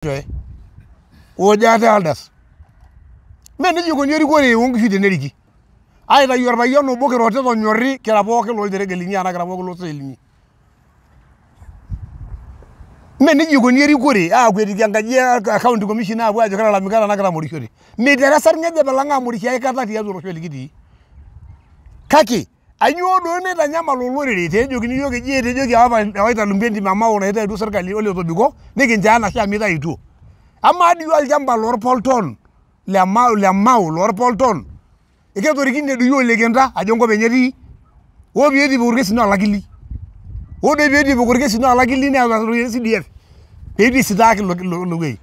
Ojo ate elders. Mee nejia ikoni erikore oonkishu teneriki. Aitayu orpayian obo kirotita onyori kira pookin lolteregel linyi anaa kira pookin loosaen linyi. Mee nejia ikoni erikore aakwetiki enkaji e county commissioner aapuo aajo kilalamikata anaa kitamorishore. Metii esarng'ab epalang amorisho aikata tiatua olosho likitii. Kake ainyoo doi naitanyamal olorere pejokini iyiok eji etejoki ewaita lumbe entim emao naitaituo serkali ole tobiko nikinchoo enashe amu itaituo. Amaa dii olchamba lorpolton le Mau le Mau lorpolton eketorikine doi ole Kenta ajo enkop enye etii hoo pee eitu epik orkesi naa olakili. Hoo doi pee eitu epik orkesi naa olakili neeta iropiyiani e CDF pee eitu eisitaaki ilo wueji.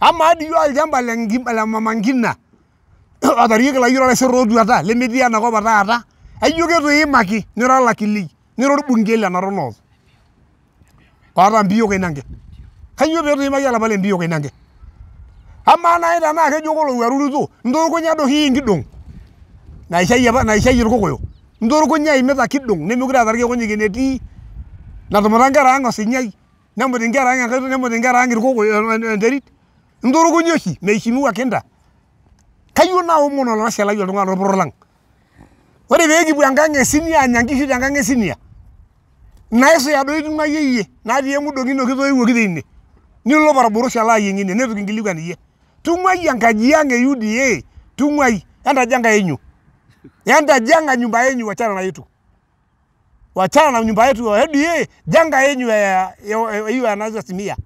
Amaa dii olchamba le Mama Ngina otarieki ilayiok lolaiser ootuata lemetii enakop otaata aijo keitu iimaki nira olakili nira orbungei le Narok North oota Mpio Koinange. Kainyoo pee eitu iimaki olapa le Mpio Koinange? Amaa naaji tenaa kejo kolowuaru Ruto nturukunya doi oshi enkidong naishayie apa naishayie irkokoyo nturukunya eimita kidong nemekure eeta irkiku enetii natumuta nkera ang osinyai nemut inkera ang enkai nemut inkera ang irkokoyo enterit nturukunya oshi mheshimiwa Kinta. Kayieu naomon olarashe lai oltung'ani lorporor lang. Ore pee kipuo enkang e sinia anya nkishu tenkang e sinia naisuya doi itung'uayie iyie natii emudong ino kitoiwuoki teine nilo orborosho alo ayieng ine neitu kinkilikuan iyie. Tung'uai enkaji ang e UDA tung'uai enda jenga yenyu. Enda jenga nyumba yenyu wachana na yetu. Wachana na nyumba yetu ya UDA jenga yenyu ya hiyo ya Azimia.